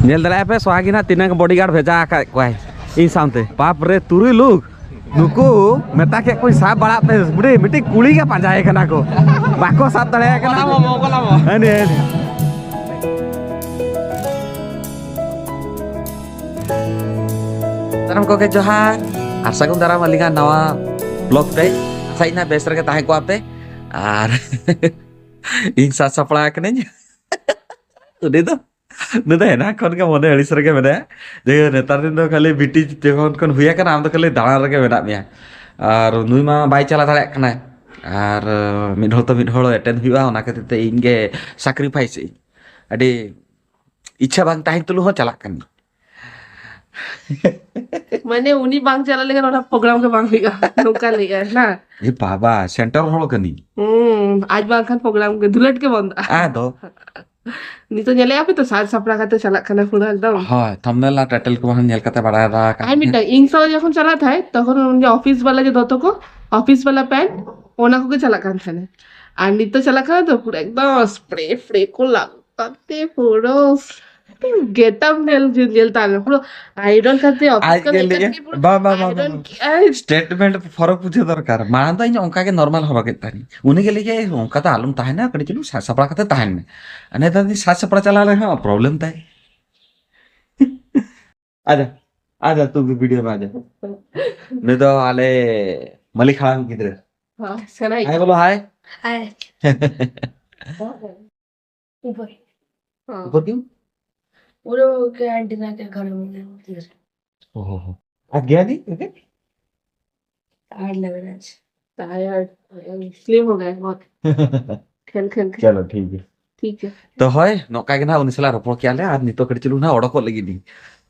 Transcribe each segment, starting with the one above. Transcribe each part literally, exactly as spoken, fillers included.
ᱧᱮᱞ ᱫᱟᱲᱮᱭᱟᱜᱼᱟ ᱯᱮ, ᱥᱚᱦᱟᱜᱤ ᱱᱟᱜ ᱛᱤᱱᱟᱹᱝ bodyguard ᱵᱷᱮᱡᱟ ᱟᱠᱟᱫ ᱠᱚᱣᱟᱭ ᱤᱧ ᱥᱟᱶᱛᱮ᱾ ᱵᱟᱯ ᱨᱮ, ᱛᱩᱨᱩᱭ ᱞᱩᱠ᱾ ᱱᱩᱠᱩ ᱢᱮᱛᱟ ᱠᱮᱫ ᱠᱚᱣᱟᱧ, "ᱥᱟᱵ ᱵᱟᱲᱟᱜ ᱯᱮ, ᱵᱩᱰᱷᱤ, ᱢᱤᱫᱴᱤᱡ ᱠᱩᱲᱤ ᱜᱮ ᱯᱟᱸᱡᱟᱭᱮ ᱠᱟᱱᱟ ᱠᱚ, ᱵᱟᱠᱚ ᱥᱟᱵ ᱫᱟᱲᱮᱭᱟᱭ ᱠᱟᱱᱟ ᱠᱚ᱾" ᱦᱟᱹᱱᱤ, ᱦᱟᱹᱱᱤ᱾ ᱥᱟᱱᱟᱢ ᱠᱚᱜᱮ ᱡᱚᱦᱟᱨ ᱟᱨ ᱥᱟᱹᱜᱩᱱ ᱫᱟᱨᱟᱢ ᱟᱹᱞᱤᱧᱟᱜ ᱱᱟᱣᱟ vlog ᱛᱮ᱾ ᱟᱥᱟᱭᱤᱧ ᱱᱟᱜ ᱵᱮᱥ ᱨᱮᱜᱮ ᱛᱟᱦᱮᱸ ᱠᱚᱜᱼᱟ ᱯᱮ᱾ ᱟᱨ ᱤᱧ ᱥᱟᱡᱽ ᱥᱟᱯᱲᱟᱣ ᱠᱟᱹᱱᱟᱹᱧ᱾ ᱩᱱᱤ ᱫᱚ ᱱᱩᱭ ᱫᱚ ᱮᱱᱟᱝ ᱠᱷᱚᱱ ᱜᱮ ᱢᱚᱱᱮ ᱟᱹᱲᱤᱥ ᱨᱮᱜᱮ ᱢᱮᱱᱟᱭᱟ᱾ ᱡᱮ ᱱᱮᱛᱟᱨ ᱫᱤᱱ ᱫᱚ ᱠᱷᱟᱹᱞᱤ ᱵᱤᱴᱤ ᱡᱚᱠᱷᱚᱱ ᱠᱷᱚᱱ ᱦᱩᱭ ᱟᱠᱟᱱᱟ, ᱟᱢ ᱫᱚ ᱠᱷᱟᱹᱞᱤ ᱫᱟᱬᱟᱱ ᱨᱮᱜᱮ ᱢᱮᱱᱟᱜ ᱢᱮᱭᱟ᱾ ᱟᱨ ᱱᱩᱭ ᱢᱟ ᱵᱟᱭ ᱪᱟᱞᱟᱣ ᱫᱟᱲᱮᱭᱟᱜ ᱠᱟᱱᱟ᱾ ᱟᱨ ᱢᱤᱫ ᱦᱚᱲ ᱛᱚ ᱢᱤᱫ ᱦᱚᱲ attend ᱦᱩᱭᱩᱜᱼᱟ, ᱚᱱᱟ ᱠᱷᱟᱹᱛᱤᱨ ᱛᱮ ᱤᱧ ᱜᱮ sacrifice ᱟᱹᱧ᱾ ᱟᱹᱰᱤ ᱤᱪᱪᱷᱟ ᱵᱟᱝ ᱛᱟᱦᱮᱸ ᱛᱩᱞᱩᱡ ᱦᱚᱸ ᱪᱟᱞᱟᱜ ᱠᱟᱱᱟ᱾ ᱢᱟᱱᱮ ᱩᱱᱤ ᱵᱟᱝ ᱪᱟᱞᱟᱣ ᱞᱮᱠᱷᱟᱱ ᱚᱱᱟ program ᱜᱮ ᱵᱟᱝ ᱦᱩᱭᱩᱜᱼᱟ, ᱱᱚᱝᱠᱟ ᱞᱟᱹᱭᱮᱜᱼᱟᱭ ᱱᱟ᱾ ᱮ ᱵᱟᱵᱟ, center ᱦᱚᱲ ᱠᱟᱹᱱᱟᱹᱧ᱾ ᱦᱩᱸ, ᱟᱡ ᱵᱟᱝᱠᱷᱟᱱ program ᱜᱮ ᱫᱷᱩᱞᱟᱹᱴ ᱜᱮ ᱵᱚᱱᱫᱚᱜᱼᱟ᱾ ᱟᱫᱚ ᱱᱤᱛᱚᱜ ᱧᱮᱞᱮᱜᱼᱟ ᱯᱮ ᱛᱚ, ᱥᱟᱡᱽ ᱥᱟᱯᱲᱟᱣ ᱠᱟᱛᱮ ᱪᱟᱞᱟᱜ ᱠᱟᱱᱟ ᱯᱩᱨᱟᱹ ᱮᱠᱫᱚᱢ᱾ ᱦᱳᱭ, thumbnail ᱟᱨ title ᱠᱚ ᱵᱟᱝ ᱧᱮᱞ ᱠᱟᱛᱮ ᱵᱟᱲᱟᱭ ᱫᱟ᱾ ᱟᱨ ᱢᱤᱫᱴᱟᱝ, ᱤᱧ ᱥᱟᱶ ᱡᱚᱠᱷᱚᱱ ᱪᱟᱞᱟᱜ ᱛᱟᱦᱮᱸᱫ, ᱛᱚᱠᱷᱚᱱ ᱩᱱᱤ office ᱵᱟᱞᱟ ᱡᱮ ᱫᱚᱛᱚ ᱠᱚ, office ᱵᱟᱞᱟ pant, ᱚᱱᱟ ᱠᱚᱜᱮ ᱪᱟᱞᱟᱜ ᱠᱟᱱ ᱛᱟᱦᱮᱱᱟ᱾ ᱟᱨ ᱱᱤᱛᱚᱜ ᱪᱟᱞᱟᱜ ᱠᱟᱱᱟ ᱛᱚ, ᱯᱩᱨᱟᱹ ᱮᱠᱫᱚᱢ spray ᱯᱷᱨᱮ ᱠᱚ ᱞᱟᱜᱟᱣ ᱠᱟᱛᱮ ᱯᱩᱨᱟᱹ getup ᱧᱮᱞ, ᱧᱮᱞ ᱛᱟᱦᱞᱮ ᱯᱩᱨᱟᱹ iron ᱠᱟᱛᱮ office ᱟᱡ ᱠᱚᱨᱮ ᱜᱮ ᱞᱟᱹᱭᱟ, ᱮᱠᱟᱛᱮ ᱯᱩᱨᱟᱹ ᱵᱟᱝ, ᱵᱟᱝ, ᱵᱟᱝ, ᱵᱟᱝ, iron ᱵᱟᱝ᱾ ᱠᱮᱜᱼᱟᱭ᱾ Statement ᱯᱷᱚᱨᱚᱠ ᱵᱩᱡᱷᱟᱹᱣ ᱫᱚᱨᱠᱟᱨ᱾ ᱢᱟᱲᱟᱝ ᱫᱚ ᱤᱧ ᱚᱱᱠᱟ ᱜᱮ normal ᱦᱚᱨᱚᱜ ᱮᱫ ᱛᱟᱦᱮᱱᱤᱧ᱾ ᱩᱱᱤ ᱜᱮ ᱞᱟᱹᱭ ᱜᱮᱭᱟᱭ, "ᱚᱱᱠᱟ ᱫᱚ ᱟᱞᱚᱢ ᱛᱟᱦᱮᱱᱟ, ᱠᱟᱹᱴᱤᱡ ᱪᱩᱞᱩᱝ ᱥᱟᱡᱽ ᱥᱟᱯᱲᱟᱣ ᱠᱟᱛᱮ ᱛᱟᱦᱮᱱ ᱢᱮ᱾" ᱟᱨ ᱱᱮᱛᱟᱨ ᱫᱚ ᱥᱟᱡᱽ ᱥᱟᱯᱲᱟᱣ ᱪᱟᱞᱟᱣ ᱞᱮᱱᱠᱷᱟᱱ problem ᱛᱟᱭ᱾ ᱟᱡᱟ, ᱟᱡᱟ, ᱛᱩ ᱵᱷᱤᱰᱤᱭᱳ ᱢᱮ ᱟᱡᱟ᱾ ᱱᱩᱭ ᱫᱚ ᱟᱞᱮ ᱢᱟᱹᱞᱤᱠ ᱦᱟᱲᱟᱢ ᱜᱤᱫᱽᱨᱟᱹ᱾ ᱦᱚᱸ, ᱥᱮᱬᱟᱭᱤᱡ᱾ ᱦᱟᱭ ᱵᱚᱞᱚ, ᱦᱟᱭ᱾ ᱦᱟᱭ᱾ ऊपर। हाँ। ऊपर क्यों? वो लोग के एंटीना के घर में उधर। ओहो हो। आ गया नहीं? ओके। टायर्ड लग रहा है आज। टायर्ड, स्लिम हो गए बहुत। खेल, खेल, खेल। चलो, ठीक है। ठीक है। ᱛᱚ ᱦᱳᱭ, ᱱᱚᱝᱠᱟ ᱜᱮ ᱱᱟᱦᱟᱜ ᱩᱱᱤ ᱥᱟᱞᱟᱜ ᱨᱚᱯᱚᱲ ᱠᱮᱜᱼᱟ ᱞᱮ, ᱟᱨ ᱱᱤᱛᱚᱜ ᱠᱟᱹᱴᱤᱡ ᱪᱩᱞᱩᱝ ᱱᱟᱦᱟᱜ ᱚᱰᱚᱠᱚᱜ ᱞᱟᱹᱜᱤᱫ ᱤᱧ᱾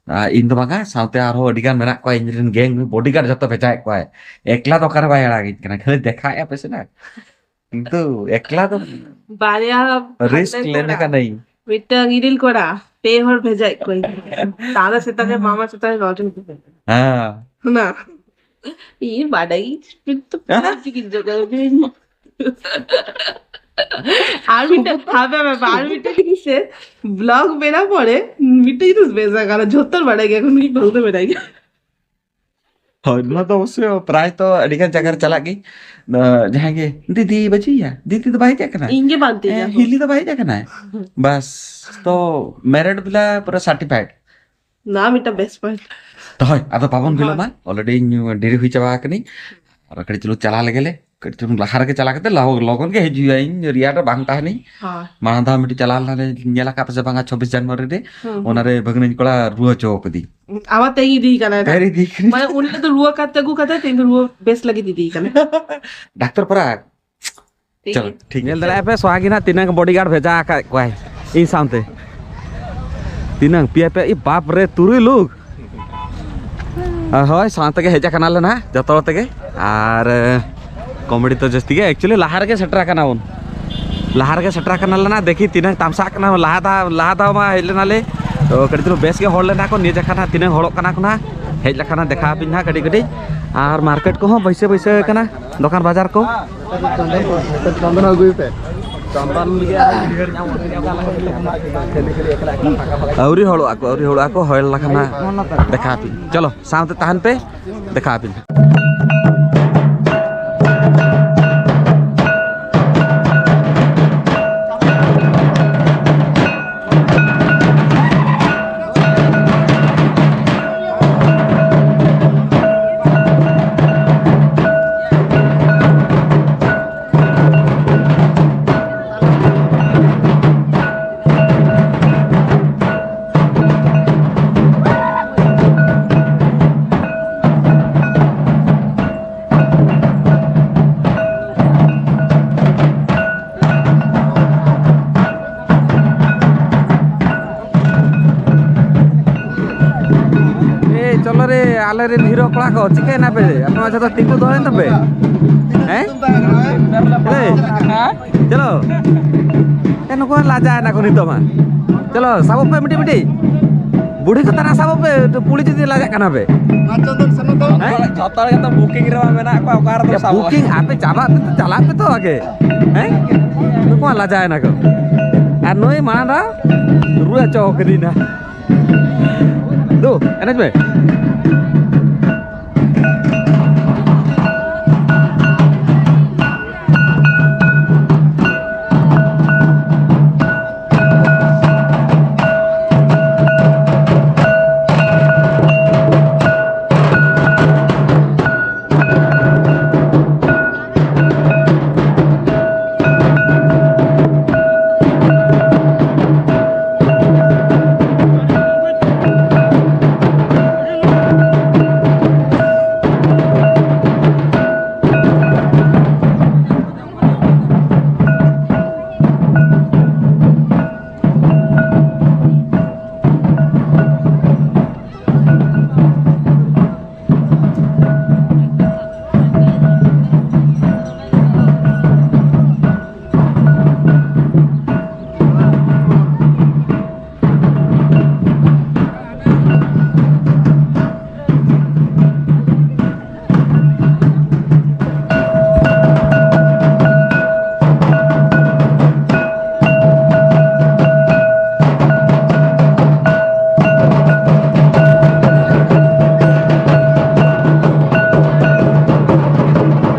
ᱟᱨ ᱤᱧ ᱫᱚ ᱵᱟᱝᱟ, ᱥᱟᱶᱛᱮ ᱟᱨᱦᱚᱸ ᱟᱹᱰᱤ ᱜᱟᱱ ᱢᱮᱱᱟᱜ ᱠᱚᱣᱟ, ᱤᱧ ᱨᱮᱱ gang bodyguard ᱡᱚᱛᱚ ᱵᱷᱮᱡᱟᱭᱮᱫ ᱠᱚᱣᱟᱭ᱾ ᱮᱠᱞᱟ ᱫᱚ ᱚᱠᱟᱨᱮ ᱵᱟᱭ ᱟᱲᱟᱜᱤᱧ ᱠᱟᱱᱟ, ᱠᱷᱟᱹᱞᱤ ᱫᱮᱠᱷᱟᱣᱮᱫᱼᱟ ᱯᱮ ᱥᱮ ᱱᱟᱜ᱾ ᱠᱤᱱᱛᱩ ᱮᱠᱞᱟ ᱫᱚ ᱵᱟᱨᱭᱟ ᱨᱤᱥᱠ ᱦᱟᱱᱛᱮ ᱞᱮᱱᱟ ᱠᱚᱲᱟ᱾ ᱠᱟᱱᱟᱹᱧ᱾ ᱢᱤᱫᱴᱟᱝ ᱤᱨᱤᱞ ᱠᱚᱲᱟ, ᱯᱮ ᱦᱚᱲ ᱵᱷᱮᱡᱟᱭᱮᱫ ᱠᱚᱣᱟᱧ᱾ ᱫᱟᱫᱟ ᱥᱮᱛᱟ ᱨᱮ, ᱢᱟᱢᱟ ᱥᱮᱛᱟ ᱨᱮ, ᱱᱚᱴᱤ ᱦᱮᱸ᱾ ᱚᱱᱟ᱾ ᱤᱧ ᱵᱟᱰᱟᱭ, ᱠᱤᱱᱛᱩ ᱦᱮᱸ? ᱪᱤᱠᱤ ᱡᱚᱜᱟᱣ ᱜᱤᱧ᱾ ᱟᱨ ᱢᱤᱫᱴᱮᱱ ᱦᱟᱯᱮ ᱦᱟᱯᱮ ᱟᱨ ᱢᱤᱫᱴᱮᱱ ᱡᱤᱱᱤᱥ ᱥᱮ, ᱵᱞᱚᱜ ᱵᱮᱱᱟᱣ ᱯᱚᱨᱮ ᱢᱤᱫᱴᱮᱱ ᱡᱤᱱᱤᱥ ᱵᱮᱥ ᱟᱠᱟᱱᱟ, ᱡᱷᱚᱛᱚ ᱵᱟᱲᱟᱭ ᱜᱮᱭᱟ ᱠᱚ, ᱱᱩᱭ ᱵᱟᱹᱦᱩ ᱫᱚ ᱵᱟᱲᱟᱭ ᱜᱮᱭᱟ᱾ ᱦᱳᱭ, ᱱᱚᱣᱟ ᱫᱚ ᱚᱵᱚᱥᱥᱳᱭ ᱯᱨᱟᱭ ᱛᱚ ᱟᱹᱰᱤ ᱜᱟᱱ ᱡᱟᱭᱜᱟ ᱨᱮ ᱪᱟᱞᱟᱜ ᱜᱮ᱾ ᱡᱟᱦᱟᱸᱭ ᱜᱮ, "ᱫᱤᱫᱤ ᱵᱟᱹᱪᱩᱭᱟ, ᱫᱤᱫᱤ ᱫᱚ ᱵᱟᱭ ᱦᱮᱡ ᱟᱠᱟᱱᱟ?" ᱤᱧ ᱜᱮ ᱵᱟᱝ ᱛᱤᱧᱟ᱾ "ᱦᱤᱞᱤ ᱫᱚ ᱵᱟᱭ ᱦᱮᱡ ᱟᱠᱟᱱᱟᱭ?" ᱵᱟᱥ, ᱛᱚ ᱢᱮᱨᱮᱰ ᱵᱤᱞᱟ ᱯᱩᱨᱟᱹ ᱥᱟᱨᱴᱤᱯᱷᱟᱭᱤᱰ᱾ ᱱᱟ, ᱢᱤᱫᱴᱟᱝ ᱵᱮᱥ ᱯᱚᱭᱮᱱᱴ᱾ ᱛᱚ ᱦᱳᱭ, ᱟᱫᱚ ᱵᱟᱵᱚᱱ ᱵᱤᱞᱚᱢᱟ, ᱚᱞᱨᱮᱰᱤ ᱤᱧ ᱰᱮᱨᱤ ᱦᱩᱭ ᱪᱟᱵᱟ ᱟᱠᱟᱱᱟᱹᱧ᱾ ᱟᱨ ᱠᱟᱹᱴᱤᱡ ᱪᱩᱞᱩᱝ ᱪᱟᱞᱟᱣ ᱞᱮᱜᱮ ᱞᱮ, ᱠᱟᱹᱴᱤᱡ ᱪᱩᱞᱩᱝ ᱞᱟᱦᱟ ᱨᱮᱜᱮ ᱪᱟᱞᱟᱣ ᱠᱟᱛᱮ ᱞᱚᱜᱚᱱ ᱜᱮ ᱦᱤᱡᱩᱜ ᱦᱩᱭᱩᱜᱼᱟ, ᱤᱧ ᱨᱮᱭᱟᱲ ᱨᱮ ᱵᱟᱝ ᱛᱟᱦᱮᱱᱤᱧ᱾ ᱦᱳᱭ᱾ ᱢᱟᱲᱟᱝ ᱫᱷᱟᱣ ᱢᱤᱫᱴᱤᱡ ᱪᱟᱞᱟᱣ ᱞᱮᱱᱟ, ᱧᱮᱞ ᱟᱠᱟᱫ ᱯᱮ ᱥᱮ ᱵᱟᱝᱟ, ᱪᱷᱚᱵᱵᱤᱥ ᱡᱟᱱᱩᱣᱟᱨᱤ ᱨᱮ? ᱦᱩᱸ, ᱦᱩᱸ᱾ ᱚᱱᱟᱨᱮ ᱵᱷᱟᱹᱜᱽᱱᱟᱹᱧ ᱠᱚᱲᱟ ᱨᱩᱣᱟᱹ ᱦᱚᱪᱚ ᱠᱟᱫᱤᱧ᱾ ᱟᱵᱟᱨ ᱛᱮᱧ ᱤᱫᱤᱭᱮ ᱠᱟᱱᱟ᱾ ᱛᱮᱨ ᱤᱫᱤ ᱠᱟᱱᱟ᱾ ᱢᱟᱱᱮ ᱩᱱ ᱦᱤᱞᱳᱜ ᱫᱚ ᱨᱩᱣᱟᱹ ᱠᱟᱛᱮ ᱟᱹᱜᱩ ᱠᱟᱛᱮ ᱛᱮᱧ ᱫᱚ ᱨᱩᱣᱟᱹ ᱵᱮᱥ ᱞᱟᱹᱜᱤᱫ ᱤᱫᱤᱭᱮ ᱠᱟᱱᱟ᱾ ᱰᱟᱠᱛᱟᱨ ᱯᱟᱨᱟ᱾ ᱴᱷᱤᱠ ᱪᱚᱞᱚ, ᱜᱮᱭᱟ᱾ ᱴᱷᱤᱠ ᱜᱮᱭᱟ᱾ ᱧᱮᱞ ᱫᱟᱲᱮᱭᱟᱜᱼᱟ ᱯᱮ, ᱥᱚᱦᱟᱜᱤᱱ ᱦᱟᱸᱜ ᱛᱤᱱᱟᱹᱝ ᱵᱚᱰᱤᱜᱟᱨᱰ ᱵᱷᱮᱡᱟ ᱟᱠᱟᱫ ᱠᱚᱣᱟᱭ ᱤᱧ ᱥᱟᱶᱛᱮ᱾ ᱛᱤᱱᱟᱹᱝ ᱯᱮᱭᱟ ᱯᱮᱭᱟ, ᱤ ᱵᱟᱯ ᱨᱮ, ᱛᱩᱨᱩᱭ ᱞᱩᱠ᱾ ᱟᱨ ᱦᱳᱭ, ᱥᱟᱶ ᱛᱮᱜᱮ ᱦᱮᱡ ᱟᱠᱟᱱᱟᱞᱮ ᱱᱟᱦᱟᱜ, ᱡᱚᱛᱚ ᱦᱚᱲ ᱛᱮᱜᱮ᱾ ᱟᱨ, ᱮ, ᱠᱚᱢᱮᱰᱤ ᱛᱚ ᱡᱟᱹᱥᱛᱤ ᱜᱮ, actually ᱞᱟᱦᱟ ᱨᱮᱜᱮ ᱥᱮᱴᱮᱨ ᱟᱠᱟᱱᱟ ᱵᱚᱱ᱾ ᱞᱟᱦᱟ ᱨᱮᱜᱮ ᱥᱮᱴᱮᱨ ᱟᱠᱟᱱᱟᱞᱮ ᱱᱟᱦᱟᱜ, ᱫᱮᱠᱷᱤ ᱛᱤᱱᱟᱹᱝ ᱛᱟᱢᱥᱟᱜ ᱠᱟᱱᱟ᱾ ᱞᱟᱦᱟ ᱫᱷᱟᱣ, ᱞᱟᱦᱟ ᱫᱷᱟᱣ ᱢᱟ ᱦᱮᱡ ᱞᱮᱱᱟᱞᱮ, ᱛᱚ ᱠᱟᱹᱴᱤᱡ ᱪᱩᱞᱩᱝ ᱵᱮᱥ ᱜᱮ ᱦᱚᱲ ᱞᱮᱱᱟ ᱠᱚ᱾ ᱱᱤᱭᱟᱹ ᱡᱟᱠᱷᱟ ᱱᱟᱦᱟᱜ ᱛᱤᱱᱟᱹᱝ ᱦᱚᱲᱚᱜ ᱠᱟᱱᱟ ᱠᱚ ᱱᱟᱦᱟᱜ, ᱦᱮᱡ ᱞᱮᱠᱷᱟᱱ ᱱᱟᱦᱟᱜ ᱫᱮᱠᱷᱟ ᱟᱯᱮᱭᱟᱹᱧ ᱱᱟᱦᱟᱜ ᱠᱟᱹᱴᱤᱡ ᱠᱟᱹᱴᱤᱡ᱾ ᱟᱨ ᱢᱟᱨᱠᱮᱴ ᱠᱚᱦᱚᱸ ᱵᱟᱹᱭᱥᱟᱹᱣ ᱵᱟᱹᱭᱥᱟᱹᱣ ᱠᱟᱱᱟ, ᱫᱚᱠᱟᱱ ᱵᱟᱡᱟᱨ ᱠᱚ᱾ ᱪᱚᱱᱫᱚᱱ ᱟᱹᱜᱩᱭ ᱯᱮ᱾ ᱪᱚᱱᱫᱚᱱ ᱜᱮ ᱟᱹᱰᱤ ᱰᱷᱮᱨ ᱧᱟᱢᱚᱜ ᱠᱟᱱᱟ᱾ ᱟᱹᱣᱨᱤ ᱦᱚᱲᱚᱜ ᱟᱠᱚ, ᱟᱹᱣᱨᱤ ᱦᱚᱲᱚᱜ ᱟᱠᱚ, ᱦᱚᱭ ᱞᱮᱠᱷᱟᱱ ᱦᱟᱸᱜ ᱫᱮᱠᱷᱟᱣ ᱟᱯᱮ᱾ ᱪᱚᱞᱚ, ᱥᱟᱶᱛᱮ ᱛᱟᱦᱮᱱ ᱯᱮ, ᱫᱮᱠᱷᱟᱣ ᱟᱯᱮ᱾ ᱮ ᱪᱚᱞᱚ ᱨᱮ, ᱟᱞᱮᱨᱮᱱ ᱦᱤᱨᱳ ᱠᱚᱲᱟ ᱠᱚ, ᱪᱤᱠᱟᱹᱭᱮᱱᱟ ᱯᱮ? ᱟᱯᱮ ᱢᱟ ᱡᱷᱚᱛᱚ ᱛᱤᱸᱜᱩ ᱫᱚᱦᱚᱭᱮᱱ ᱛᱟᱯᱮ᱾ ᱦᱮᱸ? ᱮ, ᱪᱚᱞᱚ᱾ ᱮ, ᱱᱩᱠᱩ ᱞᱟᱡᱟᱭᱮᱱᱟ ᱠᱚ ᱱᱤᱛᱚᱜ ᱢᱟ᱾ ᱪᱚᱞᱚ, ᱥᱟᱵᱚᱜ ᱯᱮ ᱢᱤᱫᱴᱤᱡ ᱢᱤᱫᱴᱤᱡ᱾ ᱵᱩᱲᱦᱤ ᱠᱚ ᱛᱟᱱᱟ ᱥᱟᱵᱚᱜ ᱯᱮ, ᱯᱩᱞᱤ ᱡᱩᱫᱤ ᱞᱟᱡᱟᱜ ᱠᱟᱱᱟ ᱯᱮ᱾ ᱢᱟ ᱪᱚᱸᱫᱚᱱ ᱥᱮᱱᱚᱜ ᱛᱟᱵᱚᱱ᱾ ᱦᱮᱸ? ᱡᱷᱚᱛᱚ ᱦᱚᱲ ᱜᱮᱛᱚ ᱵᱩᱠᱤᱝ ᱨᱮᱢᱟ ᱢᱮᱱᱟᱜ ᱠᱚᱣᱟ, ᱚᱠᱟ ᱨᱮᱫᱚ ᱭᱟ, ᱥᱟᱵᱚᱜᱼᱟ? ᱵᱩᱠᱤᱝ ᱟᱯᱮ ᱪᱟᱵᱟᱜ ᱯᱮ ᱛᱚ, ᱪᱟᱞᱟᱜ ᱯᱮ ᱛᱚ ᱟᱜᱮ᱾ ᱦᱮᱸ? ᱱᱩᱠᱩ ᱢᱟ ᱞᱟᱡᱟᱭᱮᱱᱟ ᱠᱚ᱾ ᱟᱨ ᱱᱩᱭ ᱢᱟᱲᱟᱝ ᱫᱷᱟᱣ ᱨᱩᱣᱟᱹ ᱦᱚᱪᱚ ᱠᱟᱫᱤᱧᱟ᱾ ᱫᱩ, ᱮᱱᱮᱡ ᱢᱮ᱾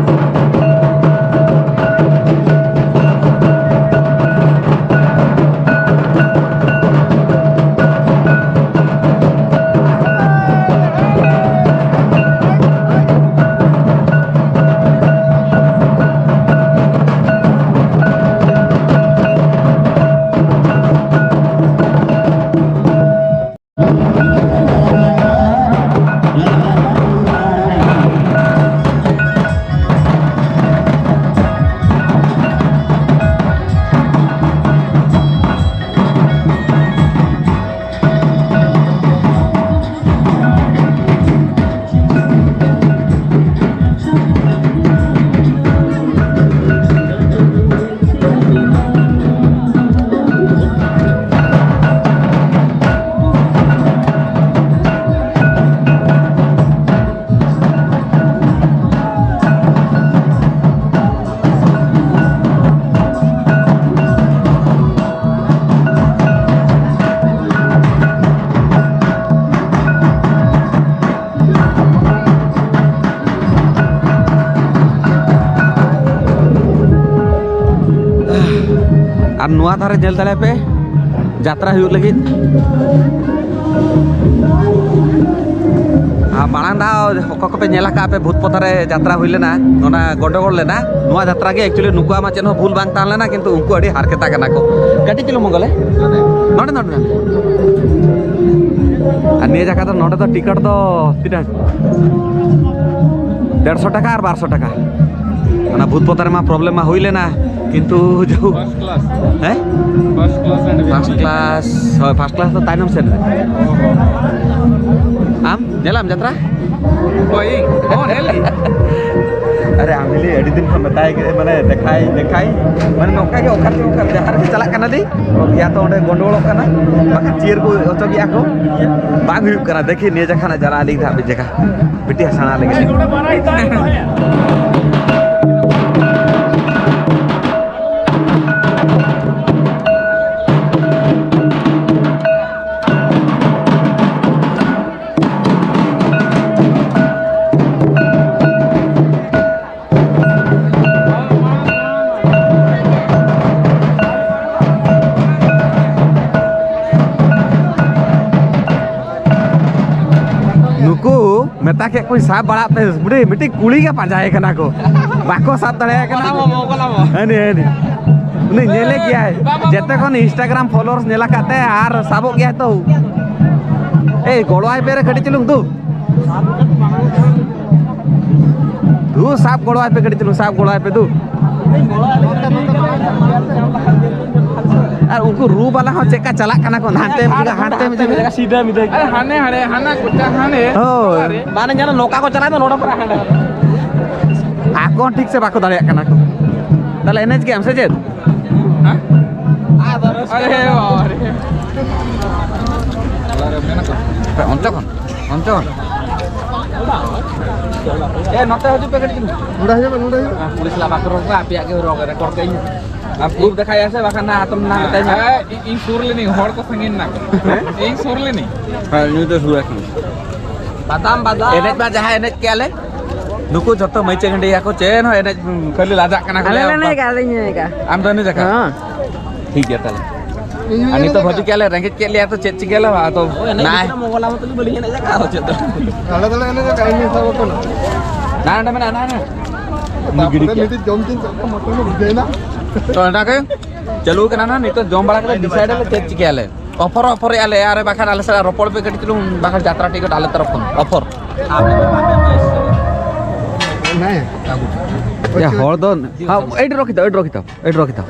ᱱᱚᱣᱟ ᱫᱷᱟᱨᱮ ᱧᱮᱞ ᱫᱟᱲᱮᱭᱟᱜ ᱯᱮ, ᱡᱟᱛᱨᱟ ᱦᱩᱭᱩᱜ ᱞᱟᱹᱜᱤᱫ᱾ ᱟᱨ ᱢᱟᱲᱟᱝ ᱫᱷᱟᱣ ᱚᱠᱟ ᱠᱚᱯᱮ ᱧᱮᱞ ᱟᱠᱟᱫ ᱯᱮ, ᱵᱷᱩᱛ ᱯᱚᱛᱟ ᱨᱮ ᱡᱟᱛᱨᱟ ᱦᱩᱭ ᱞᱮᱱᱟ, ᱚᱱᱟ ᱜᱚᱱᱰᱚᱜᱳᱞ ᱞᱮᱱᱟ᱾ ᱱᱚᱣᱟ ᱡᱟᱛᱨᱟ ᱜᱮ actually ᱱᱩᱠᱩᱣᱟᱜ ᱢᱟ ᱪᱮᱫ ᱦᱚᱸ ᱵᱷᱩᱞ ᱵᱟᱝ ᱛᱟᱦᱮᱸ ᱞᱮᱱᱟ, ᱠᱤᱱᱛᱩ ᱩᱱᱠᱩ ᱟᱹᱰᱤ ᱦᱟᱨᱠᱮᱛᱟ ᱠᱟᱱᱟ ᱠᱚ᱾ ᱠᱟᱹᱴᱤᱡ ᱪᱩᱞᱩᱝ ᱢᱚᱝᱜᱚᱞᱮ, ᱱᱚᱰᱮ, ᱱᱚᱰᱮ, ᱱᱚᱰᱮ᱾ ᱟᱨ ᱱᱤᱭᱟᱹ ᱡᱟᱭᱜᱟ ᱫᱚ, ᱱᱚᱰᱮ ᱫᱚ ᱴᱤᱠᱤᱴ ᱫᱚ ᱛᱤᱱᱟᱹᱜ? ᱰᱮᱲᱥᱚ ᱴᱟᱠᱟ ᱟᱨ ᱵᱟᱨᱥᱚ ᱴᱟᱠᱟ᱾ ᱚᱱᱟ ᱵᱷᱩᱛ ᱯᱚᱛᱟ ᱨᱮᱢᱟ problem ᱢᱟ ᱦᱩᱭ ᱞᱮᱱᱟ, ᱠᱤᱱᱛᱩ ᱡᱟᱦᱳᱠ᱾ First class. ᱦᱮᱸ? First class and first class, ᱦᱳᱭ, first class ᱫᱚ ᱛᱟᱭᱱᱚᱢ ᱥᱮᱫ ᱨᱮ᱾ ᱟᱢ ᱧᱮᱞᱟᱢ ᱡᱟᱛᱨᱟ? ᱚᱠᱚᱭ? ᱤᱧ? ᱦᱚᱸ, ᱧᱮᱞ ᱞᱤᱧ᱾ ᱟᱨᱮ, ᱟᱢ ᱦᱤᱞᱤ ᱟᱹᱰᱤ ᱫᱤᱱ ᱠᱷᱚᱱ ᱢᱮᱛᱟᱭ ᱜᱮ, ᱢᱟᱱᱮ, ᱫᱮᱠᱷᱟᱭ, ᱫᱮᱠᱷᱟᱭ᱾ ᱢᱟᱱᱮ, ᱱᱚᱝᱠᱟ ᱜᱮ ᱚᱠᱟ ᱪᱚ ᱚᱠᱟ ᱡᱟᱦᱟᱸ ᱨᱮᱜᱮ ᱪᱟᱞᱟᱜ ᱠᱟᱱᱟ ᱞᱤᱧ, ᱭᱟ ᱛᱚ ᱚᱸᱰᱮ ᱜᱚᱱᱰᱚᱜᱳᱞᱚᱜ ᱠᱟᱱᱟ, ᱵᱟᱠᱷᱟᱱ ᱪᱤᱭᱟᱹᱨ ᱠᱚ ᱚᱪᱚᱜᱮᱜᱼᱟ ᱠᱚ, ᱵᱟᱝ ᱦᱩᱭᱩᱜ ᱠᱟᱱᱟ᱾ ᱫᱮᱠᱷᱤ ᱱᱤᱭᱟᱹ ᱡᱟᱠᱷᱟ ᱱᱟᱜ ᱪᱟᱞᱟᱜ ᱟᱹᱞᱤᱧ ᱦᱟᱸᱜ ᱢᱤᱫ ᱡᱟᱠᱷᱟ᱾ ᱵᱤᱴᱤ ᱦᱟᱥᱟᱱᱟ ᱞᱟᱹᱜᱤᱫ᱾ ᱱᱩᱠᱩ ᱢᱮᱛᱟ ᱠᱮᱫ ᱠᱚᱣᱟᱧ, ᱥᱟᱵ ᱵᱟᱲᱟᱜ ᱯᱮ, ᱵᱩᱰᱷᱤ, ᱢᱤᱫᱴᱤᱡ ᱠᱩᱲᱤ ᱜᱮ ᱯᱟᱸᱡᱟᱭᱮ ᱠᱟᱱᱟ ᱠᱚ, ᱵᱟᱠᱚ ᱥᱟᱵ ᱫᱟᱲᱮᱭᱟᱭ ᱠᱟᱱᱟ᱾ ᱢᱚᱠᱚᱞᱟᱢᱚ, ᱢᱚᱠᱚᱞᱟᱢᱚ᱾ ᱦᱟᱹᱱᱤ, ᱦᱟᱹᱱᱤ᱾ ᱩᱱᱤ ᱧᱮᱞᱮ ᱜᱮᱭᱟᱭ, ᱵᱟᱝ, ᱵᱟᱝ, ᱡᱮᱛᱮ ᱠᱷᱚᱱ Instagram followers ᱧᱮᱞ ᱟᱠᱟᱫ ᱛᱟᱭᱟ ᱟᱨ ᱥᱟᱵᱚᱜ ᱜᱮᱭᱟᱭ ᱛᱚ᱾ ᱮᱭ, ᱜᱚᱲᱚᱣᱟᱭ ᱯᱮ ᱨᱮ ᱠᱟᱹᱴᱤᱡ ᱪᱩᱞᱩᱝ ᱫᱩ᱾ ᱫᱩ, ᱥᱟᱵ ᱜᱚᱲᱚᱣᱟᱭ ᱯᱮ ᱠᱟᱹᱴᱤᱡ ᱪᱩᱞᱩᱝ, ᱥᱟᱵ ᱜᱚᱲᱚᱣᱟᱭ ᱯᱮ ᱫᱩ᱾ ᱟᱨ ᱩᱱᱠᱩ ᱨᱩ ᱵᱟᱞᱟ ᱦᱚᱸ ᱪᱮᱫ ᱞᱮᱠᱟ ᱪᱟᱞᱟᱜ ᱠᱟᱱᱟ ᱠᱚ, ᱦᱟᱱᱛᱮ ᱢᱤᱫ ᱡᱟᱭᱜᱟ, ᱦᱟᱱᱛᱮ ᱢᱤᱫ ᱡᱟᱭᱜᱟ᱾ ᱥᱤᱫᱷᱟᱹ ᱢᱤᱫᱷᱟᱹ᱾ ᱟᱨᱮ ᱦᱟᱱᱮ ᱦᱟᱱᱮ, ᱦᱟᱱᱟ ᱠᱚᱪᱟ ᱦᱟᱱᱮ᱾ ᱦᱳᱭ᱾ ᱢᱟᱱᱮ ᱧᱮᱞ ᱱᱚᱝᱠᱟ ᱠᱚ ᱪᱟᱞᱟᱜ ᱫᱚ ᱱᱚᱰᱮ ᱠᱷᱚᱱᱟᱜ ᱦᱟᱸᱰᱮ᱾ ᱟᱠᱚ ᱦᱚᱸ ᱴᱷᱤᱠ ᱥᱮ ᱵᱟᱠᱚ ᱫᱟᱲᱮᱭᱟᱜ ᱠᱟᱱᱟ ᱠᱚ᱾ ᱛᱟᱦᱞᱮ ᱮᱱᱮᱡ ᱜᱮᱭᱟᱢ ᱥᱮ ᱪᱮᱫ? ᱦᱮᱸ? ᱟᱨᱮ ᱵᱟᱵᱟ ᱨᱮ᱾ ᱚᱱᱛᱮ ᱠᱷᱚᱱ, ᱚᱱᱛᱮ ᱠᱷᱚᱱ᱾ ᱮ, ᱱᱚᱛᱮ ᱦᱤᱡᱩᱜ ᱯᱮ ᱠᱟᱹᱴᱤᱡ ᱪᱩᱞᱩᱝ᱾ ᱱᱚᱰᱮ ᱦᱤᱡᱩᱜ ᱢᱮ, ᱱᱚᱰᱮ ᱦᱤᱡᱩᱜ ᱢᱮ᱾ ᱯᱩᱞᱤᱥ ᱞᱟᱜᱟ ᱠᱚ ᱨᱚᱲ ᱠᱚ, ᱟᱯᱮᱭᱟᱜ ᱜᱮ ᱨᱚᱲ ᱨᱮᱠᱚᱨᱰ ᱠᱟᱜ ᱤᱧ᱾ ᱟᱨ ᱯᱨᱩᱯ ᱫᱮᱠᱷᱟᱭᱟ ᱥᱮ, ᱵᱟᱠᱷᱟᱱ ᱱᱟᱜ ᱟᱛᱚᱢ ᱱᱟᱜ ᱢᱮᱛᱟᱧᱟ᱾ ᱦᱮᱸ, ᱤᱧ, ᱤᱧ ᱥᱩᱨ ᱞᱮᱱᱤᱧ, ᱦᱚᱲ ᱠᱚ ᱥᱟᱺᱜᱤᱧ ᱱᱟᱠᱚ᱾ ᱦᱮᱸ? ᱤᱧ ᱥᱩᱨ ᱞᱮᱱᱤᱧ᱾ ᱦᱮᱸ, ᱱᱩᱭ ᱫᱚ ᱥᱩᱨ ᱟᱠᱟᱱᱟ᱾ ᱵᱟᱫᱟᱢ, ᱵᱟᱫᱟᱢ᱾ ᱮᱱᱮᱡ ᱢᱟ ᱡᱟᱦᱟᱸ ᱮᱱᱮᱡ ᱠᱮᱜᱼᱟ ᱞᱮ, ᱱᱩᱠᱩ ᱡᱚᱛᱚ ᱢᱟᱹᱭᱪᱟᱹ ᱜᱟᱹᱰᱤᱭᱟ ᱠᱚ, ᱪᱮᱫ ᱦᱚᱸ ᱮᱱᱮᱡ, ᱠᱷᱟᱹᱞᱤ ᱞᱟᱡᱟᱜ ᱠᱟᱱᱟ ᱠᱚ᱾ ᱟᱞᱮ ᱞᱮ ᱮᱱᱮᱡ ᱠᱟᱜᱼᱟ, ᱟᱞᱮ ᱞᱮ ᱮᱱᱮᱡ ᱠᱟᱜᱼᱟ᱾ ᱟᱢ ᱫᱚ ᱮᱱᱮᱡ ᱟᱠᱟᱫ? ᱦᱮᱸ᱾ ᱴᱷᱤᱠ ᱜᱮᱭᱟ ᱛᱟᱦᱞᱮ᱾ ᱤᱧ ᱦᱚᱸᱧ ᱟᱨ ᱱᱤᱛᱚᱜ ᱮᱱᱮᱡ ᱵᱷᱟᱹᱡᱩ ᱟᱠᱟᱫ᱾ ᱠᱮᱫ ᱞᱮ, ᱨᱮᱸᱜᱮᱡ ᱠᱮᱫ ᱞᱮᱭᱟ ᱛᱚ, ᱪᱮᱫ ᱪᱤᱠᱟᱹ ᱞᱮ ᱟᱫᱚ? ᱮᱱᱮᱡ ᱱᱟᱭ᱾ ᱜᱮ ᱢᱚᱜᱚᱞᱟ ᱢᱚᱛᱚ ᱜᱮ ᱵᱟᱹᱞᱤᱧ ᱮᱱᱮᱡ ᱟᱠᱟᱫ ᱟᱨ ᱪᱮᱫ ᱫᱚ᱾ ᱟᱞᱮ ᱫᱚᱞᱮ ᱮᱱᱮᱡ ᱟᱠᱟᱫ, ᱤᱧ ᱥᱟᱵ ᱟᱠᱟᱱᱟ᱾ ᱱᱟ ᱱᱚᱰᱮ ᱢᱮᱱᱟᱜᱼᱟ, ᱱᱟ ᱱᱟ᱾ ᱛᱟᱨᱯᱚᱨᱮ ᱜᱤᱰᱤ ᱠᱮᱫ᱾ ᱢᱤᱫᱴᱤᱡ ᱡᱚᱢ ᱪᱤᱱ ᱪᱮᱫ ᱞᱮᱠᱟ ᱢᱚᱴᱚᱱ ᱵᱩᱡᱷᱟᱹᱣ ᱮᱱᱟ᱾ ᱛᱚ ᱚᱱᱟ ᱜᱮ ᱪᱟᱹᱞᱩ ᱠᱟᱱᱟ ᱱᱟ, ᱱᱤᱛᱚᱜ ᱡᱚᱢ ᱵᱟᱲᱟ ᱠᱟᱛᱮ decide ᱟᱞᱮ ᱪᱮᱫ ᱪᱤᱠᱟᱹᱭᱟᱞᱮ᱾ ᱚᱯᱷᱚᱨ ᱚᱯᱷᱚᱨᱮᱜᱼᱟ ᱞᱮ, ᱟᱨ ᱵᱟᱠᱷᱟᱱ ᱟᱞᱮ ᱥᱟᱞᱟᱜ ᱨᱚᱯᱚᱲ ᱯᱮ ᱠᱟᱹᱴᱤᱡ ᱪᱩᱞᱩᱝ, ᱵᱟᱠᱷᱟᱱ ᱡᱟᱛᱨᱟ ᱴᱤᱠᱤᱴ ᱟᱞᱮ ᱛᱚᱨᱚᱯ ᱠᱷᱚᱱ ᱚᱯᱷᱚᱨ᱾ ᱦᱮᱸ᱾ ᱭᱟ, ᱦᱚᱲ ᱫᱚ, ᱦᱟ, ᱮᱰ ᱨᱚᱠᱷᱤᱛᱟ, ᱮᱰ ᱨᱚᱠᱷᱤᱛᱟ, ᱮᱰ ᱨᱚᱠᱷᱤᱛᱟ᱾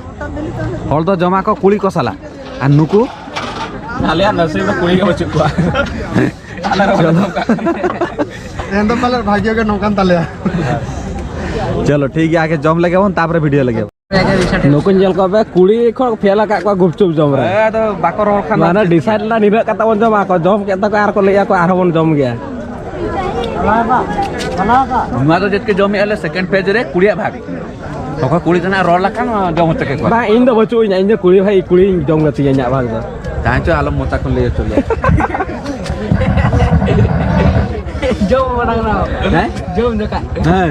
ᱦᱚᱲ ᱫᱚ ᱡᱚᱢᱟ ᱠᱚ ᱠᱩᱲᱤ ᱠᱚ ᱥᱟᱞᱟᱜ, ᱟᱨ ᱱᱩᱠᱩ? ᱟᱞᱮᱭᱟᱜ ᱱᱟᱥᱤᱵ ᱫᱚ ᱠᱩᱲᱤ ᱜᱮ ᱵᱟᱹᱪᱩᱜ ᱠᱚᱣᱟ᱾ ᱟᱞᱮ ᱨᱮᱦᱚᱸ ᱪᱚᱞᱚ᱾ ᱵᱟᱹᱪᱩᱜ ᱠᱚᱣᱟ᱾ ᱮᱱ ᱫᱚ ᱯᱟᱞᱮ ᱵᱷᱟᱜᱽᱭᱚ ᱜᱮ ᱱᱚᱝᱠᱟᱱ ᱛᱟᱞᱮᱭᱟ᱾ ᱪᱚᱞᱚ, ᱴᱷᱤᱠ ᱜᱮᱭᱟ, ᱟᱜᱮ ᱡᱚᱢ ᱞᱮᱜᱮ ᱵᱚᱱ, ᱛᱟᱯᱚᱨᱮ video ᱞᱮᱜᱮ ᱵᱚᱱ᱾ ᱱᱩᱠᱩ ᱧᱮᱞ ᱠᱚ ᱯᱮ, ᱠᱩᱲᱤ ᱠᱚ ᱯᱷᱮᱞ ᱟᱠᱟᱫ ᱠᱚᱣᱟ ᱜᱩᱯᱪᱩᱯ ᱡᱚᱢ ᱨᱮ᱾ ᱦᱮᱸ, ᱟᱫᱚ ᱵᱟᱠᱚ ᱨᱚᱲ ᱠᱷᱟᱱ ᱢᱟᱱᱮ ᱫᱚ ᱪᱮᱫ? Decide ᱞᱮᱱᱟ ᱱᱤᱱᱟᱹᱜ ᱠᱟᱛᱮ ᱵᱚᱱ ᱡᱚᱢᱟ, ᱠᱚ ᱡᱚᱢ ᱠᱮᱫ ᱛᱟᱠᱚ ᱟᱨ ᱠᱚ ᱞᱟᱹᱭᱮᱫᱼᱟ ᱠᱚ ᱟᱨᱦᱚᱸ ᱵᱚᱱ ᱡᱚᱢ ᱜᱮᱭᱟ᱾ ᱱᱚᱣᱟ ᱫᱚ ᱪᱮᱫ ᱠᱚ ᱡᱚᱢᱮᱫᱼᱟ ᱞᱮ second phase ᱨᱮ ᱠᱩᱲᱤᱭᱟᱜ ᱵᱷᱟᱜᱽ᱾ ᱚᱠᱚᱭ ᱠᱩᱲᱤ ᱠᱟᱱᱟ ᱨᱚᱲ ᱞᱮᱠᱷᱟᱱ ᱡᱚᱢ ᱦᱚᱪᱚ ᱠᱮ ᱠᱚᱣᱟ᱾ ᱵᱟᱝ, ᱤᱧ ᱫᱚ ᱵᱟᱹᱪᱩᱜ ᱤᱧᱟ, ᱤᱧ ᱫᱚ ᱠᱩᱲᱤ ᱵᱷᱟᱜᱽ, ᱠᱩᱲᱤᱧ ᱡᱚᱢ ᱠᱟᱛᱤᱧᱟ ᱤᱧᱟᱹᱜ ᱵᱷᱟᱜᱽ ᱫᱚ᱾ ᱛᱟᱦᱮᱸ ᱪᱚ ᱟᱞᱚᱢ ᱢᱚᱪᱟ ᱠᱷᱚᱱ ᱞᱟᱹᱭ ᱦᱚᱪᱚ ᱞᱮᱭᱟ᱾ ᱡᱚᱢ ᱢᱟᱲᱟᱝ ᱨᱮ᱾ ᱦᱮᱸ? ᱡᱚᱢ ᱡᱚᱠᱷᱟᱡ᱾ ᱦᱮᱸ᱾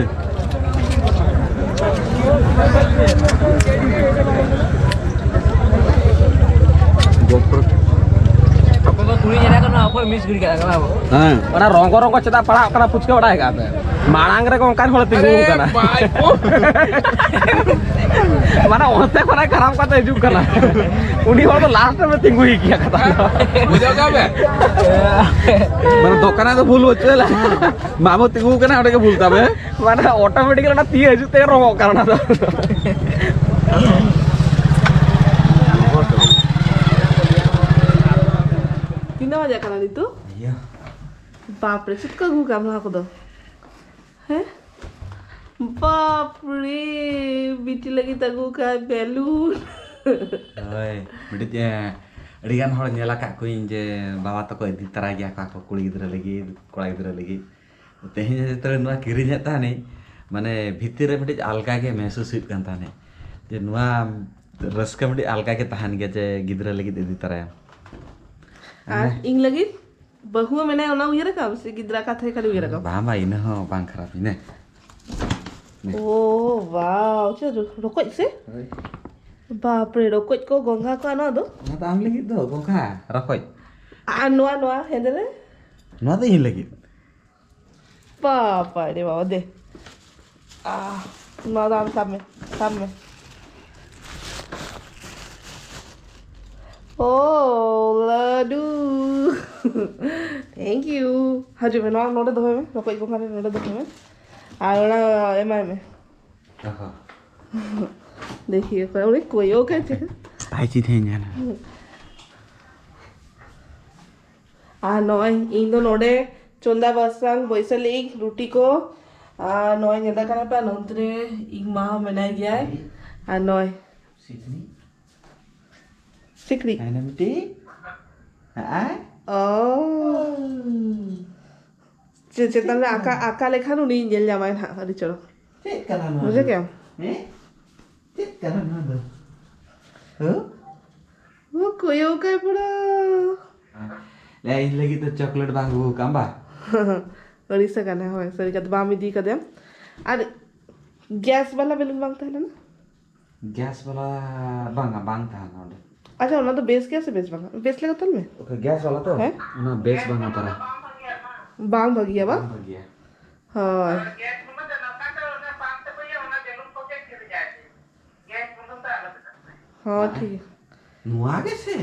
ᱟᱠᱚ ᱫᱚ ᱠᱩᱲᱤ ᱧᱮᱞ ᱠᱟᱱᱟ, ᱚᱠᱚᱭ ᱢᱤᱥ ᱜᱤᱰᱤ ᱠᱟᱜ ᱠᱟᱱᱟ ᱟᱵᱚ᱾ ᱦᱮᱸ᱾ ᱚᱱᱟ ᱨᱚᱝᱜᱚ ᱨᱚᱝᱜᱚ ᱪᱮᱫᱟᱜ ᱯᱟᱲᱦᱟᱜ ᱠᱟᱱᱟ, ᱯᱩᱪᱠᱟᱹ ᱵᱟᱲᱟᱭ ᱠᱟᱜ ᱯᱮ? ᱢᱟᱲᱟᱝ ᱨᱮᱜᱮ ᱚᱱᱠᱟᱱ ᱦᱚᱲ ᱛᱤᱸᱜᱩ ᱟᱠᱟᱱᱟ᱾ ᱢᱟᱱᱮ ᱚᱱᱛᱮ ᱠᱷᱚᱱᱟᱜ ᱠᱷᱟᱨᱟᱯ ᱠᱟᱛᱮ ᱦᱤᱡᱩᱜ ᱠᱟᱱᱟ᱾ ᱩᱱᱤ ᱦᱚᱲ ᱫᱚ last ᱨᱮ ᱛᱤᱸᱜᱩᱭ ᱜᱮᱭᱟ ᱠᱟᱛᱷᱟ ᱫᱚ᱾ ᱵᱩᱡᱷᱟᱹᱣ ᱠᱟᱜ ᱵᱮᱱ? ᱢᱟᱱᱮ ᱫᱚᱠᱟᱱ ᱨᱮ ᱫᱚ ᱵᱷᱩᱞ ᱵᱟᱹᱪᱩᱜ ᱞᱮ᱾ ᱢᱟᱢᱚ ᱛᱤᱸᱜᱩ ᱠᱟᱱᱟ, ᱚᱸᱰᱮ ᱜᱮ ᱵᱷᱩᱞ ᱛᱟᱵᱮ᱾ ᱢᱟᱱᱮ automatically ᱚᱱᱟ ᱛᱤ ᱦᱤᱡᱩᱜ ᱛᱮᱜᱮ ᱨᱚᱝᱜᱚᱜ ᱠᱟᱱᱟ ᱚᱱᱟ ᱫᱚ᱾ ᱛᱤᱱᱟᱹᱜ ᱵᱟᱡᱟᱜ ᱠᱟᱱᱟ ᱱᱤᱛᱚᱜ? ᱤᱭᱟᱹ᱾ ᱵᱟᱯᱨᱮ, ᱪᱮᱫ ᱠᱚ ᱟᱹᱜᱩ ᱠᱟᱜ ᱱᱚᱣᱟ ᱠᱚᱫᱚ? ᱦᱮᱸ? ᱵᱟᱯᱨᱮ, ᱵᱤᱴᱤ ᱞᱟᱹᱜᱤᱫ ᱟᱹᱜᱩ ᱠᱟᱜ balloon᱾ ᱦᱳᱭ, ᱢᱤᱫᱴᱤᱡ, ᱮ, ᱟᱹᱰᱤᱜᱟᱱ ᱦᱚᱲ ᱧᱮᱞ ᱟᱠᱟᱫ ᱠᱚᱣᱟᱧ ᱡᱮ ᱵᱟᱵᱟ ᱛᱟᱠᱚ ᱤᱫᱤ ᱛᱟᱨᱟᱭ ᱜᱮᱭᱟ ᱠᱚ ᱟᱠᱚ ᱠᱩᱲᱤ ᱜᱤᱫᱽᱨᱟᱹ ᱞᱟᱹᱜᱤᱫ, ᱠᱚᱲᱟ ᱜᱤᱫᱽᱨᱟᱹ ᱞᱟᱹᱜᱤᱫ᱾ ᱛᱮᱦᱮᱧ ᱡᱚᱛᱚ ᱱᱚᱣᱟ ᱠᱤᱨᱤᱧᱮᱫ ᱛᱟᱦᱮᱱᱤᱧ, ᱢᱟᱱᱮ ᱵᱷᱤᱛᱤᱨ ᱨᱮ ᱢᱤᱫᱴᱤᱡ ᱟᱞᱜᱟ ᱜᱮ ᱢᱮᱦᱥᱩᱥ ᱦᱩᱭᱩᱜ ᱠᱟᱱ ᱛᱟᱦᱮᱱᱤᱧ ᱡᱮ ᱱᱚᱣᱟ ᱨᱟᱹᱥᱠᱟᱹ ᱢᱤᱫᱴᱤᱡ ᱟᱞᱜᱟ ᱜᱮ ᱛᱟᱦᱮᱱ ᱜᱮᱭᱟ ᱡᱮ ᱜᱤᱫᱽᱨᱟᱹ ᱞᱟᱹᱜᱤᱫ ᱤᱫᱤ ᱛᱟᱨᱟᱭᱟᱢ᱾ ᱟᱨ ᱦᱮᱸ᱾ ᱤᱧ ᱞᱟᱹᱜᱤᱫ? ᱵᱟᱹᱦᱩ ᱢᱮᱱᱟᱭᱟ, ᱚᱱᱟ ᱩᱭᱦᱟᱹᱨ ᱟᱠᱟᱫ ᱥᱮ ᱜᱤᱫᱽᱨᱟᱹ ᱠᱟᱛᱷᱟ ᱠᱷᱟᱹᱞᱤ ᱩᱭᱦᱟᱹᱨ ᱟᱠᱟᱫ? ᱵᱟᱝ, ᱵᱟᱝ, ᱤᱱᱟᱹ ᱦᱚᱸ ᱵᱟᱝ ᱠᱷᱟᱨᱟᱯ, ᱤᱱᱟᱹ᱾ ᱤᱱᱟᱹ᱾ ᱳ, wow, ᱪᱮᱫ ᱨᱚ-, ᱨᱚᱠᱚᱡ ᱥᱮ? ᱦᱳᱭ᱾ ᱵᱟᱯᱨᱮ, ᱨᱚᱠᱚᱡ ᱠᱚ, ᱜᱚᱝᱜᱷᱟ ᱠᱚ, ᱟᱨ ᱱᱚᱣᱟ ᱫᱚ? ᱚᱱᱟ ᱫᱚ ᱟᱢ ᱞᱟᱹᱜᱤᱫ ᱫᱚ, ᱜᱚᱝᱜᱷᱟ, ᱨᱚᱠᱚᱡ᱾ ᱟᱨ ᱱᱚᱣᱟ, ᱱᱚᱣᱟ ᱦᱮᱸᱫᱮ ᱨᱮ? ᱱᱚᱣᱟ ᱫᱚ ᱤᱧ ᱞᱟᱹᱜᱤᱫ᱾ ᱵᱟᱯᱟ ᱨᱮ ᱵᱟᱵᱟ, ᱫᱮ᱾ ᱟᱦ, ᱱᱚᱣᱟ ᱫᱚ ᱟᱢ ᱥᱟᱵ ᱢᱮ, ᱥᱟᱵ ᱢᱮ᱾ ᱳ, ᱞᱟᱹᱰᱩ᱾ Thank you. ᱦᱤᱡᱩᱜ ᱢᱮ, ᱱᱚᱣᱟ ᱱᱚᱰᱮ ᱫᱚᱦᱚᱭ ᱢᱮ, ᱨᱚᱠᱚᱡ ᱜᱚᱝᱜᱷᱟ ᱱᱚᱰᱮ ᱫᱚᱦᱚᱭ ᱢᱮ᱾ ᱟᱨ ᱚᱱᱟ ᱮᱢᱟᱭ ᱢᱮ᱾ ᱚᱦᱚ᱾ ᱫᱮᱠᱷᱤ, ᱚᱠᱚᱭ ᱩᱱᱤ ᱠᱚᱭᱚᱜ ᱠᱟᱭ ᱪᱮ? ᱟᱭ ᱪᱤᱫᱷᱟᱹᱧ ᱧᱮᱞᱟ᱾ ᱟᱨ ᱱᱚᱜᱼᱚᱭ ᱤᱧ ᱫᱚ ᱱᱚᱰᱮ ᱪᱚᱸᱫᱟ ᱵᱟᱥᱟᱝ ᱵᱟᱹᱭᱥᱟᱹᱣ ᱞᱟᱹᱜᱤᱫ ᱨᱩᱴᱤ ᱠᱚ, ᱟᱨ ᱱᱚᱜᱼᱚᱭ ᱧᱮᱞ ᱫᱟᱲᱮᱭᱟᱜ ᱠᱟᱱᱟ ᱯᱮ, ᱱᱚᱱᱛᱮ ᱨᱮ ᱤᱧ ᱢᱟ ᱦᱚᱸ ᱢᱮᱱᱟᱭ ᱜᱮᱭᱟᱭ᱾ ᱟᱨ ᱱᱚᱜᱼᱚᱭ ᱥᱤᱠᱲᱤ᱾ ᱥᱤᱠᱲᱤ᱾ ᱦᱮᱸ, ᱢᱤᱫᱴᱤᱡ᱾ ᱦᱮᱸ᱾ ᱚ᱾ ᱪᱮ-, ᱪᱮᱛᱟᱱ ᱨᱮ ᱟᱠᱟ, ᱟᱠᱟ ᱞᱮᱠᱷᱟᱱ ᱩᱱᱤ ᱧᱮᱞ ᱧᱟᱢᱟᱭ ᱱᱟᱦᱟᱜ, ᱟᱹᱰᱤ ᱪᱚᱨᱚᱠ᱾ ᱪᱮᱫ ᱠᱟᱱᱟ ᱱᱚᱣᱟ ᱵᱩᱡᱷᱟᱹᱣ ᱫᱚ? ᱠᱮᱜᱼᱟᱢ? ᱦᱮᱸ? ᱪᱮᱫ ᱠᱟᱱᱟ ᱱᱚᱣᱟ ᱫᱚ? ᱦᱮᱸ? ᱳ, ᱠᱚᱭᱚᱜ ᱠᱟᱭ ᱯᱩᱨᱟᱹ᱾ ᱞᱮ, ᱤᱧ ᱞᱟᱹᱜᱤᱫ ᱫᱚ ᱪᱚᱠᱞᱮᱴ ᱵᱟᱝ ᱟᱹᱜᱩ ᱠᱟᱢ ᱵᱟ? ᱟᱹᱲᱤᱥ ᱟᱠᱟᱱᱟ, ᱦᱳᱭ, ᱥᱟᱹᱨᱤ ᱠᱟᱛᱷᱟ, ᱵᱟᱢ ᱤᱫᱤ ᱠᱟᱫᱮᱭᱟᱢ᱾ ᱟᱨ ᱜᱮᱥ ᱵᱟᱞᱟ ᱵᱮᱞᱩᱱ ᱵᱟᱝ ᱛᱟᱦᱮᱸ ᱞᱮᱱᱟ? ᱜᱮᱥ ᱵᱟᱞᱟ ᱵᱟᱝᱟ, ᱵᱟᱝ ᱛᱟᱦᱮᱱᱟ ᱚᱸᱰᱮ᱾ ᱟᱪᱪᱷᱟ, ᱚᱱᱟ ᱫᱚ ᱵᱮᱥ ᱜᱮᱭᱟ ᱥᱮ ᱵᱮᱥ ᱵᱟᱝᱟ? ᱵᱮᱥ ᱞᱮᱠᱟ ᱛᱚᱞ ᱢᱮ᱾ ᱳᱠᱮ, ᱜᱮᱥ ᱵᱟᱞᱟ ᱛᱚ? ᱦᱮᱸ? ᱚᱱᱟ ᱵᱮᱥ ᱵᱟᱝᱟ ᱯᱟᱨᱟ᱾ ᱵᱟᱝ ᱵᱷᱟᱹᱜᱤᱭᱟ, ᱵᱟᱝ? ᱵᱟᱝ ᱵᱷᱟᱹᱜᱤᱭᱟ᱾ ᱦᱳᱭ᱾ ᱦᱚᱸ, ᱦᱮᱸ᱾ ᱴᱷᱤᱠ ᱜᱮᱭᱟ᱾ ᱱᱚᱣᱟ ᱜᱮ ᱥᱮ?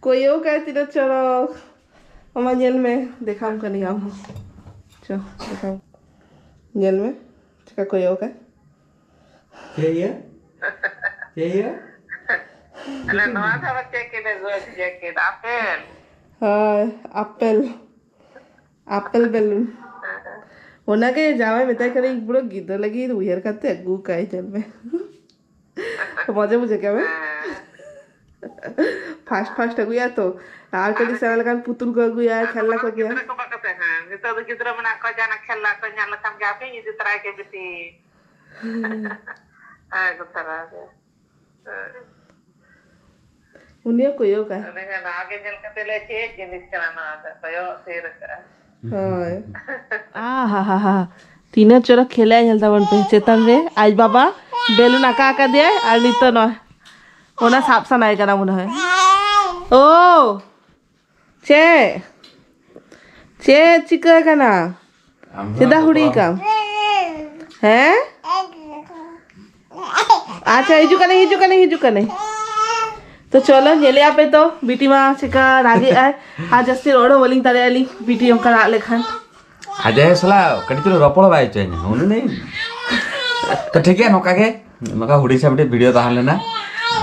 ᱠᱚᱭᱚᱜ ᱠᱟᱭ ᱛᱤᱱᱟᱹᱜ ᱪᱚᱨᱚᱠ᱾ ᱢᱟᱢᱟ, ᱧᱮᱞ ᱢᱮ, ᱫᱮᱠᱷᱟᱣᱟᱢ ᱠᱟᱹᱱᱟᱹᱧ ᱟᱢ ᱦᱚᱸ᱾ ᱪᱚ, ᱫᱮᱠᱷᱟᱣ᱾ ᱧᱮᱞ ᱢᱮ, ᱪᱮᱠᱟ ᱠᱚᱭᱚᱜ ᱠᱟᱭ᱾ ᱪᱮᱫ ᱤᱭᱟᱹ? ᱪᱮᱫ ᱤᱭᱟᱹ? ᱟᱞᱮ ᱱᱚᱣᱟ ᱫᱷᱟᱨᱮ ᱪᱮᱫ ᱠᱮᱫ ᱟᱹᱜᱩ ᱪᱮᱫ ᱠᱮᱫ ᱟᱯᱮᱞ? ᱦᱳᱭ, ᱟᱯᱮᱞ᱾ Apple balloon. ᱚᱱᱟᱜᱮ ᱡᱟᱶᱟᱭ ᱢᱮᱛᱟᱭ ᱠᱟᱹᱱᱟᱹᱧ, ᱵᱩᱲᱟᱹ ᱜᱤᱫᱽᱨᱟᱹ ᱞᱟᱹᱜᱤᱫ ᱩᱭᱦᱟᱹᱨ ᱠᱟᱛᱮ ᱟᱹᱜᱩ ᱠᱟᱭ, ᱧᱮᱞ ᱢᱮ᱾ ᱢᱚᱡᱟ ᱵᱩᱡᱷᱟᱹᱜ ᱠᱟᱱᱟ᱾ ᱯᱷᱟᱥᱴ ᱯᱷᱟᱥᱴ ᱟᱹᱜᱩᱭᱟ ᱛᱚ, ᱟᱨ ᱠᱟᱹᱴᱤᱡ ᱥᱮᱬᱟ ᱞᱮᱠᱷᱟᱱ ᱯᱩᱛᱩᱞ ᱠᱚ ᱟᱹᱜᱩᱭᱟ, ᱟᱨ ᱠᱷᱮᱞᱱᱟ ᱠᱚ ᱟᱹᱜᱩᱭᱟ᱾ ᱜᱤᱫᱽᱨᱟᱹ ᱠᱚ ᱵᱟᱠᱚ ᱛᱟᱦᱮᱸᱱᱟ᱾ ᱱᱤᱛᱚᱜ ᱫᱚ ᱜᱤᱫᱽᱨᱟᱹ ᱢᱮᱱᱟᱜ ᱠᱚᱣᱟ, ᱡᱟᱦᱟᱱᱟᱜ ᱠᱷᱮᱞᱱᱟ ᱠᱚ ᱧᱮᱞ ᱞᱮᱠᱷᱟᱱ ᱜᱮ, "ᱦᱟᱯᱮᱧ ᱤᱫᱤ ᱛᱚᱨᱟᱭ ᱜᱮ ᱵᱤᱴᱤ᱾" ᱦᱮᱸ, ᱟᱹᱜᱩ ᱛᱚᱨᱟ ᱜᱮ᱾ ᱩᱱᱤ ᱦᱚᱸ ᱠᱚᱭᱚᱜᱟᱭ᱾ ᱩᱱᱤ ᱦᱚᱸ ᱱᱚᱣᱟ ᱜᱮ ᱧᱮᱞ ᱠᱟᱛᱮ ᱞᱟᱹᱭᱟ, "ᱪᱮᱫ ᱡᱤᱱᱤᱥ ᱠᱟᱱᱟ ᱱᱚᱣᱟ ᱫᱚ?" ᱠᱚᱭᱚᱜ ᱛᱷᱤᱨ ᱟᱠᱟᱜᱼᱟ᱾ ᱦᱳᱭ᱾ ᱟᱦᱟᱦᱟᱦᱟ᱾ ᱛᱤᱱᱟᱹᱜ ᱪᱚᱨᱚᱠ ᱠᱷᱮᱞᱟᱭ, ᱧᱮᱞ ᱛᱟᱵᱚᱱ ᱯᱮ ᱪᱮᱛᱟᱱ ᱨᱮ ᱟᱡ ᱵᱟᱵᱟ᱾ ᱵᱮᱞᱩᱱ ᱟᱸᱠᱟ ᱟᱠᱟᱫᱮᱭᱟᱭ ᱟᱨ ᱱᱤᱛᱚᱜ ᱱᱚᱣᱟ ᱚᱱᱟ ᱥᱟᱵ ᱥᱟᱱᱟᱭᱮ ᱠᱟᱱᱟ ᱢᱚᱱᱮ ᱦᱚᱭ᱾ ᱳ, ᱪᱮᱫ ᱪᱮᱫ ᱪᱤᱠᱟᱹ ᱠᱟᱱᱟ? ᱪᱮᱫᱟᱜ ᱦᱩᱰᱤᱧ ᱠᱟᱢ? ᱦᱮᱸ? ᱟᱪᱪᱷᱟ, ᱦᱤᱡᱩᱜ ᱠᱟᱹᱱᱟᱹᱧ, ᱦᱤᱡᱩᱜ ᱠᱟᱹᱱᱟᱹᱧ, ᱦᱤᱡᱩᱜ ᱠᱟᱹᱱᱟᱹᱧ᱾ ᱛᱚ ᱪᱚᱞᱚ, ᱧᱮᱞᱮᱜᱼᱟ ᱯᱮ ᱛᱚ, ᱵᱤᱴᱤ ᱢᱟ ᱪᱮᱠᱟ ᱨᱟᱜᱮᱜᱼᱟᱭ᱾ ᱟᱨ ᱡᱟᱹᱥᱛᱤ ᱨᱚᱲ ᱦᱚᱸ ᱵᱟᱹᱞᱤᱧ ᱫᱟᱲᱮᱭᱟᱜᱼᱟ ᱞᱤᱧ, ᱵᱤᱴᱤ ᱚᱱᱠᱟ ᱨᱟᱜ ᱞᱮᱠᱷᱟᱱ᱾ ᱟᱡᱟᱭ ᱥᱟᱞᱟ ᱠᱟᱹᱴᱤᱡ ᱪᱩᱞᱩᱝ ᱨᱚᱯᱚᱲ ᱵᱟᱭ ᱦᱚᱪᱚᱭᱧᱟ, ᱩᱱᱤ ᱱᱮᱭ᱾ ᱛᱚ ᱴᱷᱤᱠ ᱜᱮᱭᱟ, ᱱᱚᱝᱠᱟ ᱜᱮ, ᱱᱚᱝᱠᱟ ᱦᱩᱰᱤᱧ ᱥᱮ ᱢᱤᱫᱴᱤᱡ ᱵᱷᱤᱰᱤᱭᱳ ᱛᱟᱦᱮᱸ ᱞᱮᱱᱟ᱾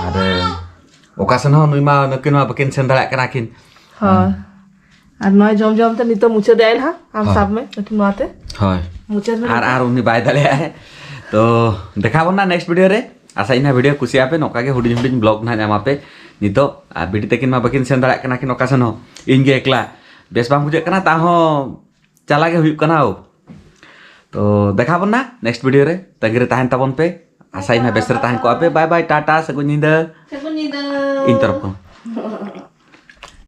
ᱟᱨ ᱚᱠᱟ ᱥᱮᱱ ᱦᱚᱸ ᱱᱩᱭ ᱢᱟ, ᱱᱩᱠᱤᱱ ᱢᱟ ᱵᱟᱹᱠᱤᱱ ᱥᱮᱱ ᱫᱟᱲᱮᱭᱟᱜ ᱠᱟᱱᱟ ᱠᱤᱱ᱾ ᱦᱳᱭ᱾ ᱟᱨ ᱱᱚᱣᱟ ᱡᱚᱢ ᱡᱚᱢ ᱛᱮ ᱱᱤᱛᱚᱜ ᱢᱩᱪᱟᱹᱫ ᱮ ᱟᱭ ᱱᱟᱦᱟᱜ, ᱟᱢ ᱦᱳᱭ᱾ ᱥᱟᱵ ᱢᱮ ᱠᱟᱹᱴᱤᱡ ᱱᱚᱣᱟ ᱛᱮ᱾ ᱦᱳᱭ᱾ ᱢᱩᱪᱟᱹᱫ ᱢᱮ ᱟᱨ, ᱱᱤᱛᱚᱜ᱾ ᱟᱨ ᱩᱱᱤ ᱵᱟᱭ ᱫᱟᱲᱮᱭᱟᱜᱼᱟᱭ᱾ ᱛᱚ ᱫᱮᱠᱷᱟᱣ ᱵᱚᱱ ᱱᱟ ᱱᱮᱠᱥᱴ ᱵᱷᱤᱰᱤᱭᱳ ᱨᱮ᱾ ᱟᱥᱟᱭ ᱤᱧ ᱱᱟᱦᱟᱜ ᱵᱷᱤᱰᱤᱭᱳ ᱠᱩᱥᱤᱭᱟᱜ ᱯᱮ, ᱱᱚᱝᱠᱟ ᱜᱮ ᱦᱩᱰᱤᱧ ᱦᱩᱰᱤᱧ ᱵᱞᱚᱜ ᱱᱟᱦᱟᱜ ᱧᱟᱢᱟ ᱯᱮ ᱱᱤᱛᱚᱜ᱾ ᱟᱨ ᱵᱤᱴᱤ ᱛᱟᱹᱠᱤᱱ ᱢᱟ ᱵᱟᱹᱠᱤᱱ ᱥᱮᱱ ᱫᱟᱲᱮᱭᱟᱜ ᱠᱟᱱᱟ ᱠᱤᱱ ᱚᱠᱟ ᱥᱮᱱ ᱦᱚᱸ, ᱤᱧ ᱜᱮ ᱮᱠᱞᱟ᱾ ᱵᱮᱥ ᱵᱟᱝ ᱵᱩᱡᱷᱟᱹᱜ ᱠᱟᱱᱟ, ᱛᱟᱦᱚᱸ ᱪᱟᱞᱟᱜ ᱜᱮ ᱦᱩᱭᱩᱜ ᱠᱟᱱᱟ᱾ ᱛᱚ ᱫᱮᱠᱷᱟᱣ ᱵᱚᱱ ᱱᱟ ᱱᱮᱠᱥᱴ ᱵᱷᱤᱰᱤᱭᱳ ᱨᱮ, ᱛᱟᱺᱜᱤ ᱨᱮ ᱛᱟᱦᱮᱱ ᱛᱟᱵᱚᱱ ᱯᱮ᱾ ᱟᱥᱟᱭ ᱤᱧ ᱱᱟᱦᱟᱜ ᱵᱮᱥ ᱨᱮ ᱛᱟᱦᱮᱸ ᱠᱚᱜᱼᱟ ᱯᱮ᱾ ᱵᱟᱭ ᱵᱟᱭ, ᱴᱟᱴᱟ, ᱥᱟᱹᱜᱩᱱ ᱧᱤᱫᱟᱹ᱾ ᱥᱟᱹᱜᱩᱱ ᱧᱤᱫᱟᱹ᱾ ᱤᱧ ᱛᱚᱨᱚᱯ ᱠᱷᱚᱱ᱾